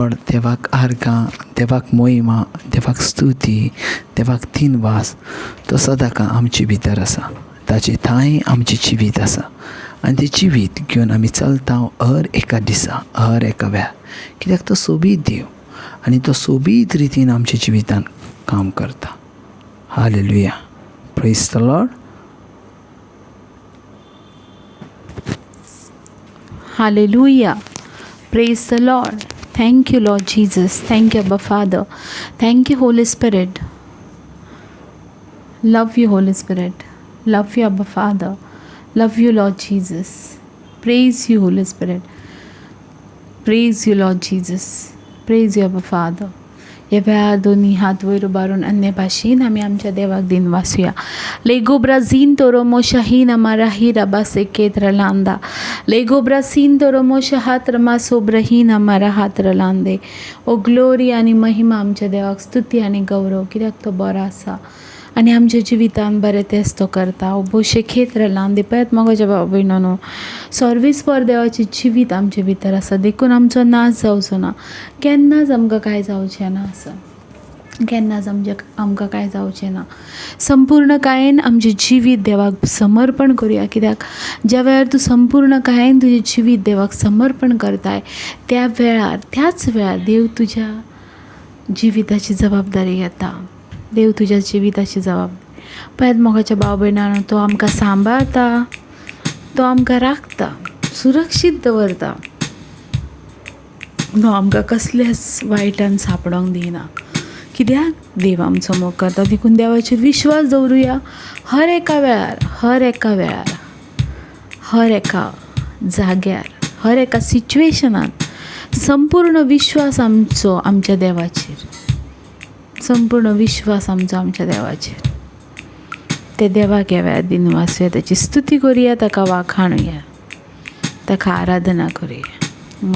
देवाक आर्गां, देवाक मोहिमा, देवाक स्तुती, देवाक तीनवास. तो सदांकाळ आमचे भितर आसा. ताचे थांय आमचें जिवीत आसा आनी तें जिवीत घेवन आमी चलता हर एका दिसा, हर एका वेळार, कित्याक तो सोबीत देव आनी तो सोबीत रितीन आमच्या जिवितान काम करता. Hallelujah, praise the Lord. Hallelujah. Praise the Lord. Thank you, Lord Jesus. Thank you, Abba Father. Thank you, Holy Spirit. Love you, Holy Spirit. Love you, Abba Father. Love you, Lord Jesus. Praise you, Holy Spirit. Praise you, Lord Jesus. Praise you, Abba Father. ह्या वेळार दोनी हात वयर उबारून अन्य भाशेन आमी आमच्या देवाक दिन वाचुया. लेगो ब्राझीन तोरोमो शाहीन अमाराही रबा सेकेत रलांदा. लेगो ब्रासीन तोरोमो शहात रमा सोब्रहीन अमारा हात रलांदे. ओ ग्लोरी आनी महिमा आमच्या देवाक, स्तुती आनी गौरव, कित्याक तो बरो आसा आनी आमच्या जिवितान बरें तेंच तो करता. ओ बोशे खेत रलांदे. पळयात मगोच्या भाव भयणांनो, सर्वीस फॉर देवाचें जिवीत आमचे भितर आसा, देखून आमचो नाश जावचो ना. केन्नाच आमकां कांय जावचें ना आसा, केन्नाच आमकां कांय जावचें ना. संपूर्णकायेन आमचें जिवीत देवाक समर्पण करुया, कित्याक ज्या वेळार तूं संपूर्णकायेन तुजें जिवीत देवाक समर्पण करताय त्या वेळार, त्याच वेळार देव तुज्या जिविताची जबाबदारी घेता. देव तुज्या जिविताची जबाबदारी. पळयात मोगाच्या भाव भयणांनो, तो आमकां सांबाळता, तो आमकां राखता, सुरक्षीत दवरता. तो आमकां कसल्याच वायटान सांपडोंक दिना, कित्याक देव आमचो मोग करता. देखून देवाचेर विश्वास दवरुया हर एका वेळार, हर एका वेळार, हर एका जाग्यार, हर एका सिच्युएशनान संपूर्ण विश्वास आमचो आमच्या देवाचेर, संपूर्ण विश्वास आमचो आमच्या देवाचेर. ते देवाक ह्या वेळार दिनवासूया, ताची स्तुती करुया, ताका वाखाणुया, ताका आराधना करुया.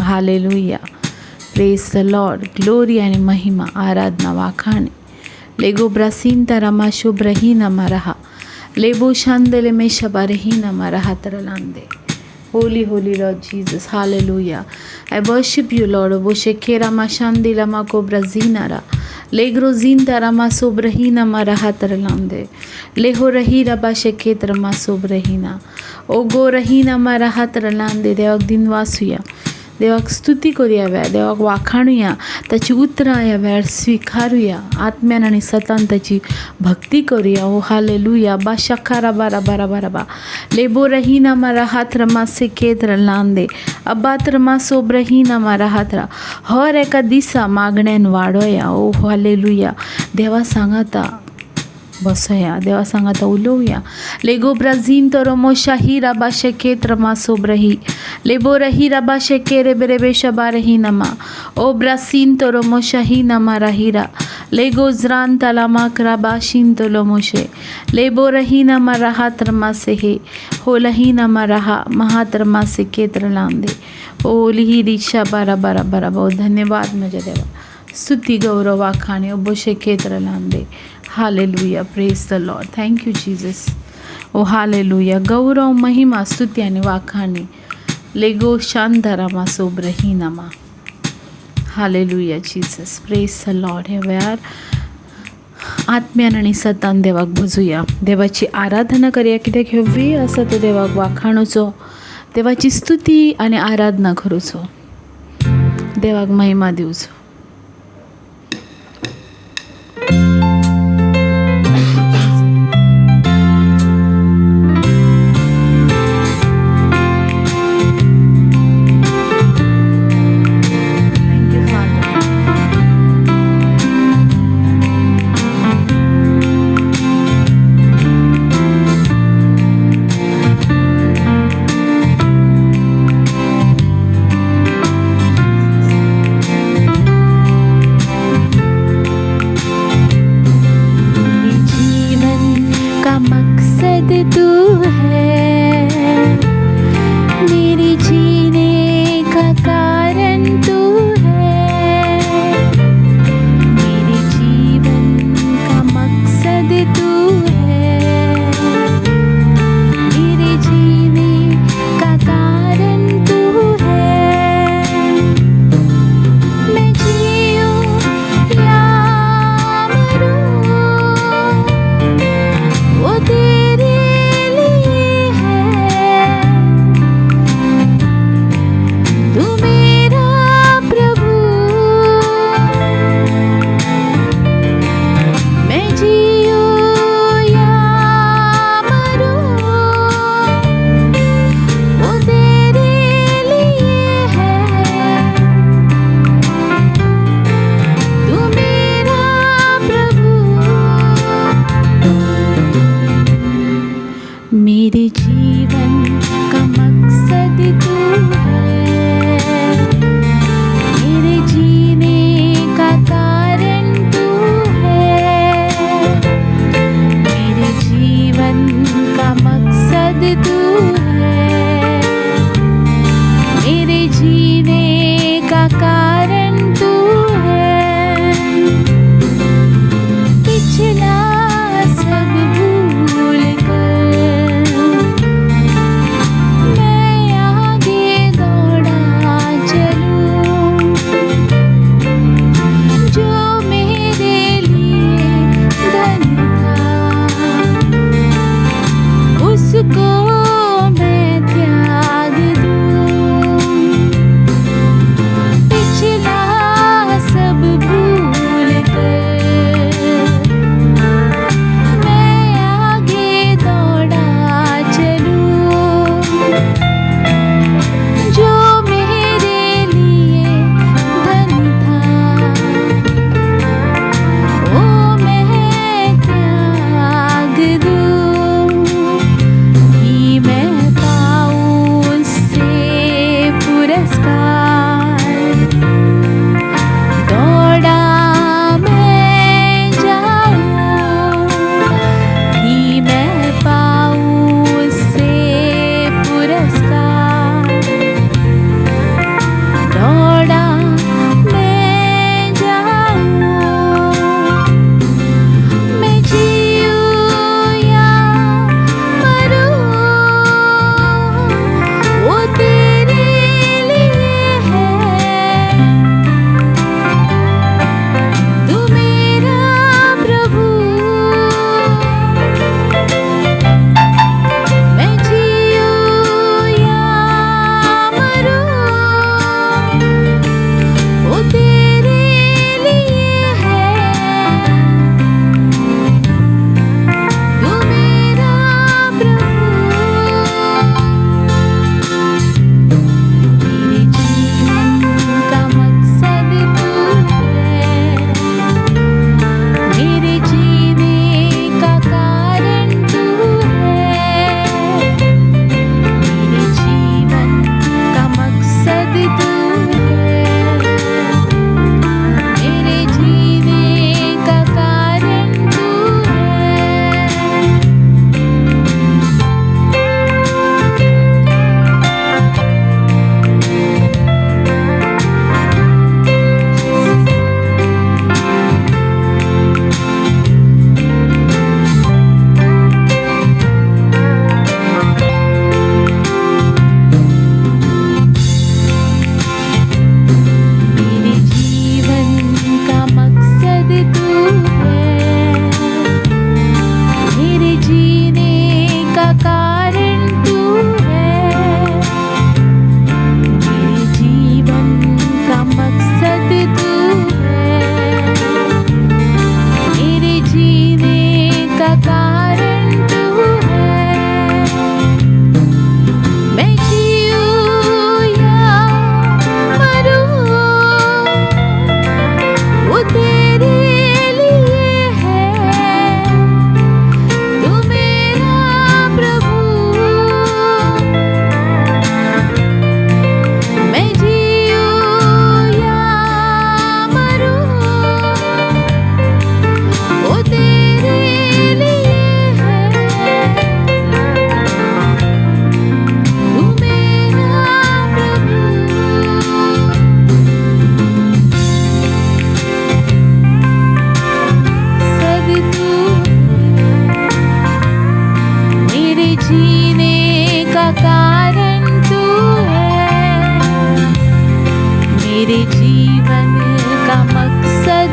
Hallelujah, praise the Lord. Glory आनी महिमा, आराधना, वाखाणी. लेगो ब्रासीन तारामा शुभ्रहीन अमारहा लेबो शांदले मे शबारहीन अमारहा तरलांदे. Holy, holy Lord Jesus, hallelujah. I worship you, Lord. Boshekera mashandila makobra zinara. Legro zintara masobrahina marahatralande. Leho rahira basheketra masobrahina. O go rahina marahatralande. देवाक दिनवासूया, देवाक स्तुती करुया वेळार, देवाक वाखाणुया, ताची उतरां ह्या वेळार स्विकारुया, आत्म्यान आनी सतान ताची भक्ती करुया. ओ हालेलुया. बा शखारा बारा बारा बारा बा लेबो रहीना मारा हात रमा सेकेत रलांदे अबात रमा सोब रहीना मारा हात रा. हर एका दिसा मागण्यान वाडोया. ओ हालेलुया. देवा सांगाता बसोया, देवा सांगाता उलोवया. लेगो ब्राझीन तोरो शाही राबा शेकेत रमा सोब्रही लेबो रही रबा शेके रे बेरे शबा रही नमा ओ ब्रासीन तोरो शाही नमा राहिरा लेगो ज्रान तलामा क्राबा शीन तोलो मोशे लेबो रही नमा रहात रमा से हे हो लही नमा रहा महात रमा से केत्र लांदे. ओ लिही रिक्षा बारा बारा बारा. बहुत धन्यवाद म्हज्या देवा. स्तुती गौरव वाखाणे. ओ बोशे केत्र लांदे. Hallelujah, praise the Lord. Thank you Jesus. Oh hallelujah. गौरव महिमा स्तुती आणि वाखाणे. लेगो शांतारामा सोब्रहीनामा. Hallelujah Jesus, praise the Lord. ह्या वेळार आत्म्यान आनी सतान देवाक भजुया, देवाची आराधना करुया, कित्याक ह्यो वेळ आसा तो देवाक वाखाणुचो, देवाची स्तुती आनी आराधना करूचो, देवाक महिमा दिवचो. Thank you, Father.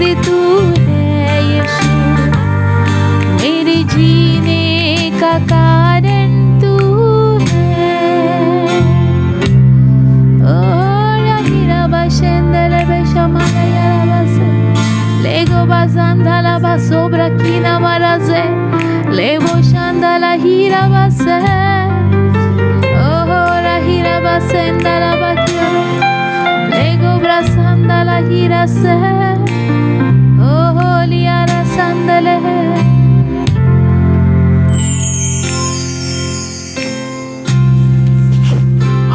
उम्मीद तू है यीशु, मेरे जीने का कारण तू है। ओ राहिरा बशेंदरे बेशमाला यारा बसे लेगो बाजांदाला basobra kina maraze lebo shandala hira base oh rahira basendala bakira lego brasandala hira se oh liara sandale.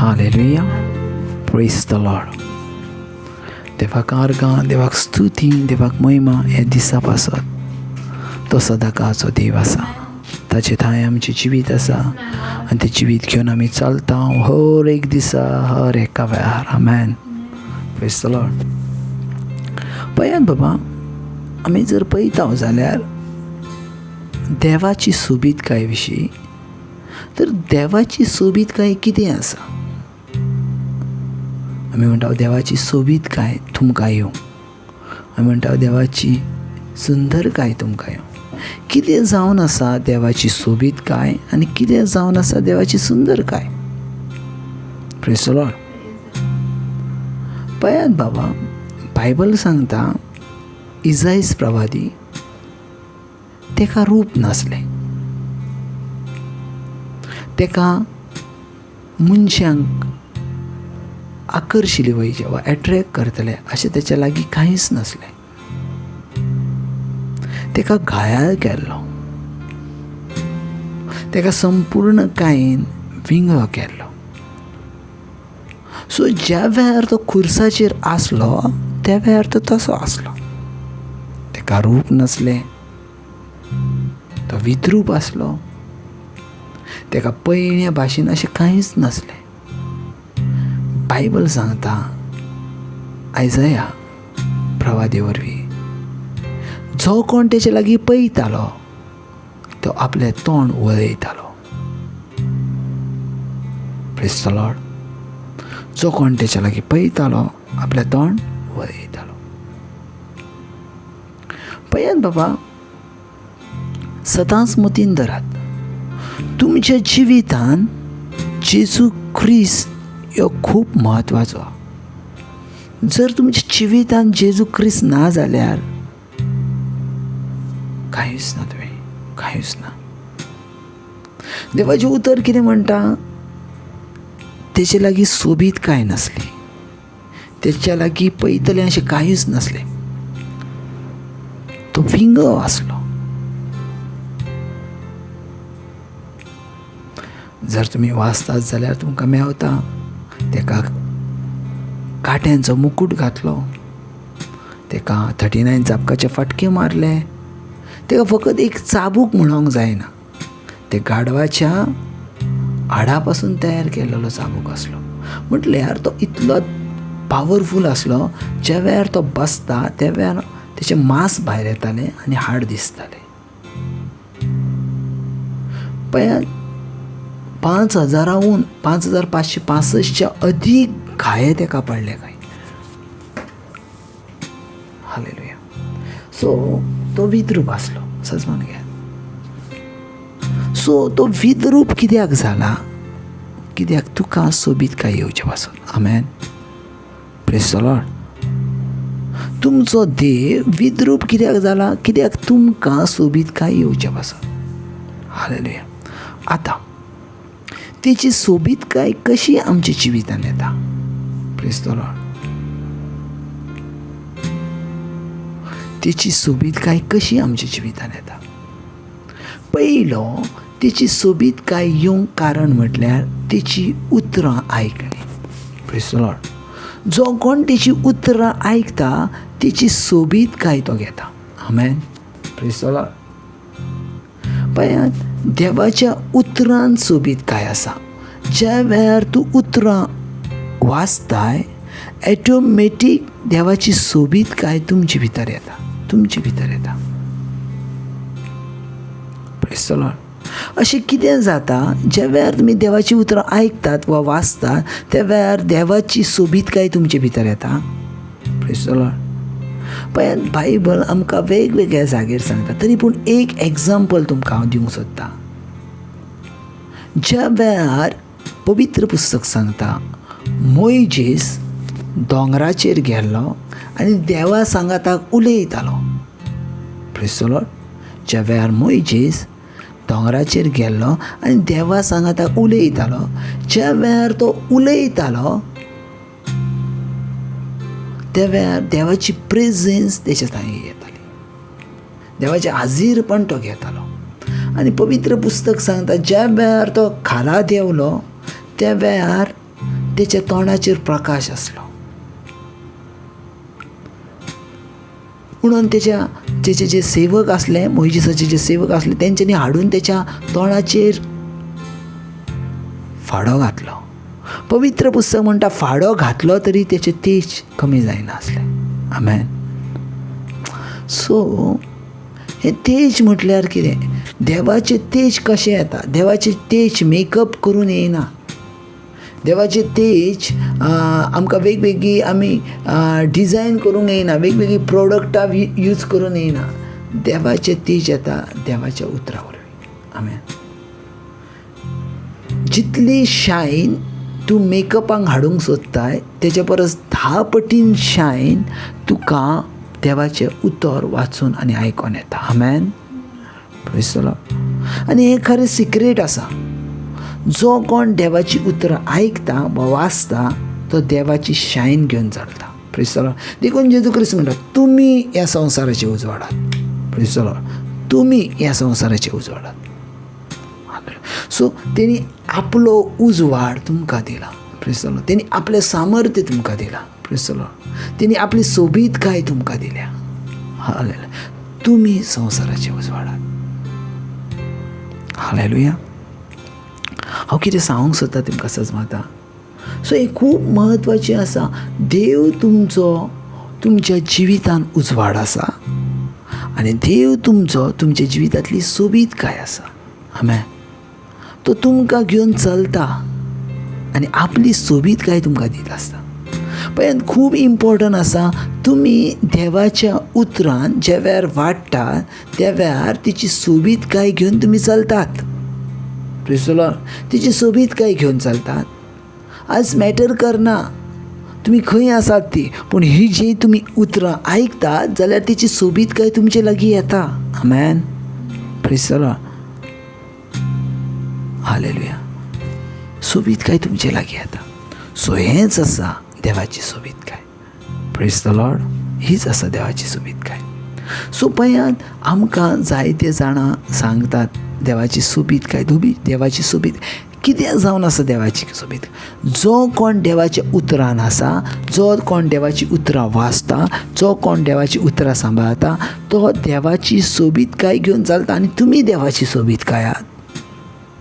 Hallelujah, praise the Lord. देवाक आर्गां, देवाक स्तुती, देवाक महिमा ह्या दिसा पासत. तो सदांकाळचो देव आसा, ताचे थांय आमचें जिवीत आसा आनी तें जिवीत घेवन आमी चलता हर एक दिसा, हर एका वेळार. आमेन, प्रेज the Lord. पळयात बाबा, आमी जर पळयता जाल्यार देवाची सोबीतकाय विशीं, तर देवाची सोबीतकाय कितें आसा? आमी म्हणटा देवाची सोबीतकाय तुमकां येवं, आमी म्हणटा देवाची सुंदरकाय तुमकां येवं. कितें जावन आसा देवाची सोबीतकाय आनी कितें जावन आसा देवाची सुंदरकाय? Praise the Lord. पळयात बाबा, बायबल सांगता इजायस प्रवादी तेका रूप नासलें, तेका मनशांक आकर्शिले वयचे वा एट्रेक्ट करतले अशें तेच्या लागीं कांयच नासलें. तेका घायाळ केल्लो, तेका संपूर्ण कायेन विंगळो केल्लो. सो ज्या वेळार तो खुर्साचेर आसलो त्या वेळार तो तसो आसलो, तेका रूप नासलें, तो विद्रूप आसलो, तेका पयण्या भाशेन अशें कांयच नासलें. बायबल सांगता आयजया प्रवादी वरवीं, जो कोण तेचे लागीं पळयतालो तो आपलें तोंड वळयतालो. Praise the Lord. जो कोण तेच्या लागीं पळयतालो आपलें तोंड वळयतालो. पळयात बाबा, सदांच मतीन धरात, तुमच्या जिवितान जेजू क्रिस्त ह्यो खूब म्हत्वाचो. जर तुमच्या जिवितान जेजू क्रिस्त ना जाल्यार कांयच ना, तुवें कांयच ना. देवाचें उतर कितें म्हणटा? तेचे लागीं सोबीत कांय नासली, तेच्या लागीं पळयतलें अशें कांयच नासलें, तो विंगळो आसलो. जर तुमी वाचतात जाल्यार तुमकां मेवता, तेका कांट्यांचो मुकूट घातलो, तेका 39 चाबकाचे फाटके मारले, तेका फकत एक चाबूक म्हणोंक जायना, ते गाडवाच्या हाडा पासून तयार केलेलो चाबूक आसलो. म्हटल्यार तो इतलो पावरफूल आसलो, ज्या वेळार तो बसता त्या वेळार तेचें मांस भायर येतालें आनी हाड दिसतालें. पळयात, 5000 5565 अदीक घाये तेका पडले काय. हालेलुया. सो तो विद्रूप आसलो, सजमान घ्या. सो तो विद्रूप कित्याक जाला? कित्याक तुका सोबीतकाय येवचे पासून. आमेन, प्रेज the Lord. तुमचो देव विद्रूप कित्याक जाला? कित्याक तुमकां सोबीतकाय येवचे पासून. हालेलुया. आतां तेची सोबीतकाय कशी आमच्या जिवितान येता? Praise the Lord. तेची सोबीतकाय कशी आमच्या जिवितान येता? पयलो, तेची सोबीतकाय येवंक कारण म्हटल्यार तेची उतरां आयकणी. Praise the Lord. जो कोण तेची उतरां आयकता तेची सोबीतकाय तो घेता. आमेन, प्रेज the Lord. पळयात, देवाच्या उतरान सोबीतकाय आसा. ज्या वेळार तूं उतरां वाचताय, ऑटोमॅटीक देवाची सोबीतकाय तुमचे भितर येता, तुमचे भितर येता. Praise the Lord. अशें कितें जाता, ज्या वेळार तुमी देवाची उतरां आयकतात वा वाचतात त्या वेळार देवाची सोबीतकाय तुमचे भितर येता. Praise the Lord. पळयात बायबल आमकां वेगवेगळ्या जागेर सांगता, तरी पूण एक एग्जाम्पल तुमकां हांव दिवंक सोदतां. ज्या वेळार पवित्र पुस्तक सांगता मोयजेस दोंगराचेर गेल्लो आनी देवा सांगाताक उलयतालो. Praise the Lord. ज्या वेळार मोयजेस दोंगराचेर गेल्लो आनी देवा सांगाताक उलयतालो, ज्या वेळार तो उलयतालो त्या वेळार देवाची प्रेजेंस तेच्या थांय येताली, देवाचें हाजीरपण तो घेतालो. आनी पवित्र पुस्तक सांगता ज्या वेळार तो खाला देंवलो त्या वेळार तेच्या तोंडाचेर प्रकाश आसलो. म्हणून तेचे जे सेवक आसले, मोयजेसाचे जे सेवक आसले, तेंच्यांनी हाडून तेच्या तोंडाचेर फाडो घातलो. पवित्र पुस्तक म्हणटा फाडो घातलो तरी तेचें तेज कमी जायना आसलें. आमेन. सो हें तेज म्हटल्यार कितें? देवाचें तेज कशें येता? देवाचें तेज मेकअप करून येयना. देवाचें तेज आमकां वेगवेगळी आमी डिजायन करूंक येयना, वेगवेगळी प्रोडक्टां यूज करून येयना. देवाचें तेज येता देवाच्या उतरा वरवीं. आमेन. जितली शायन तूं मेकअपांक हाडूंक सोदताय तेच्या परस 10 पटीन शायन तुका देवाचें उतर वाचून आनी आयकोन येता. आमेन. Praise the Lord. आनी हें खरें सिक्रेट आसा. जो कोण देवाची उतरां आयकता वा वाचता तो देवाची शायन घेवन चलता. Praise the Lord. देखून जेजू क्रिस्त म्हणटा तुमी ह्या संवसाराचे उजवाडात. Praise the Lord. तुमी ह्या संवसाराचे उजवाडात. सो तेणी आपलो उजवाड तुमकां दिला. Praise the Lord. तेणी आपलें सामर्थ्य तुमकां दिलां. Praise the Lord. तेणी आपली सोबीतकाय तुमकां दिल्या. हालेलुया. तुमी संवसाराचे उजवाडात. हालेलुया. हांव कितें सांगूंक सोदता तुमकां सजमाता. सो हें खूब म्हत्वाचें आसा. देव तुमचो तुमच्या जिवितान उजवाड आसा आनी देव तुमचो तुमच्या जिवितांतली सोबीतकाय आसा. आमेन. तो तुमकां घेवन चलता आनी आपली सोबीतकाय तुमकां दित आसता. पळयात खूब इम्पोर्टंट आसा तुमी देवाच्या उतरान ज्या वेळार वाडटा त्या वेळार तिची सोबीतकाय घेवन तुमी चलतात. Praise the Lord. तिची सोबीतकाय घेवन चलतात. आज मॅटर करना तुमी खंय आसात ती, पूण ही जी तुमी उतरां आयकतात जाल्यार तिची सोबीतकाय तुमचे लागीं येता. आमेन. Praise the Lord. हालेलुया. सोबीतकाय तुमचे लागीं येता. सो हेंच आसा देवाची सोबीतकाय. Praise the Lord. हीच आसा देवाची सोबीतकाय. सो पळयात आमकां जायते जाणां सांगतात देवाची सोबीतकाय, देवाची सोबीत कितें जावन आसा देवाची सोबीत. जो कोण देवाच्या उतरान आसा, जो कोण देवाची उतरां वाचता, जो कोण देवाची उतरां सांबाळता तो देवाची सोबीतकाय घेवन चलता. आनी तुमी देवाची सोबीतकाय आहात.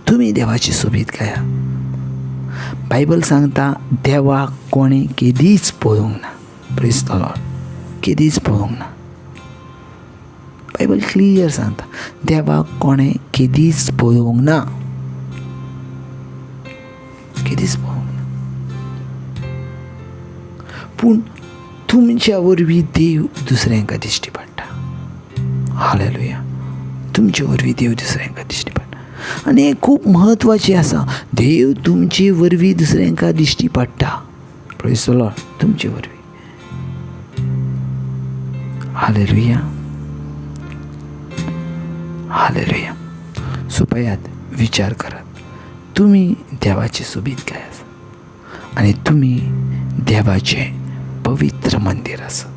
तुमी देवाची सोबीतकाय आहात. बायबल सांगता देवाक कोणें केदीच पळोवंक ना. Praise the Lord. केदीच पळोवंक ना. बायबल क्लियर सांगता देवाक कोणें केदीच पळोवंक ना, केदीच पळोवंक ना. पूण तुमच्या वरवीं देव दुसऱ्यांका दिश्टी पडटा. हालेलुया. तुमचे वरवीं देव दुसऱ्यांका दिश्टी पडटा. आनी हें खूब म्हत्वाचें आसा. देव तुमचे वरवीं दुसऱ्यांका दिश्टी पडटा. Praise the Lord. तुमचे वरवीं. हालेलुया. हालेलुया. सो पळयात, विचार करात, तुमी देवाची सोबीतकाय आसा आनी तुमी देवाचें पवित्र मंदीर आसा.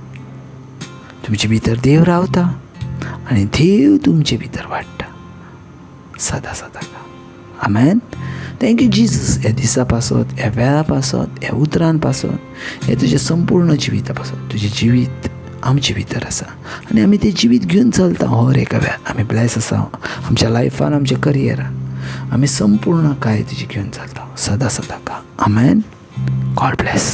तुमचे भितर देव रावता आनी देव तुमचे भितर वाडटा सदां सदां. आमेन. Thank you Jesus. ह्या दिसा पासत, ह्या वेळा पासत, ह्या उतरान पासत, हे तुजें संपूर्ण जिविता पासत. तुजें जिवीत आमचे भितर आसा आनी आमी तें जिवीत घेवन चलता हर एका वेळार. आमी ब्लेस आसा आमच्या लायफान, आमच्या करियरान. आमी संपूर्ण काय तुजी घेवन चलता सदां सदां का. आमेन. God bless.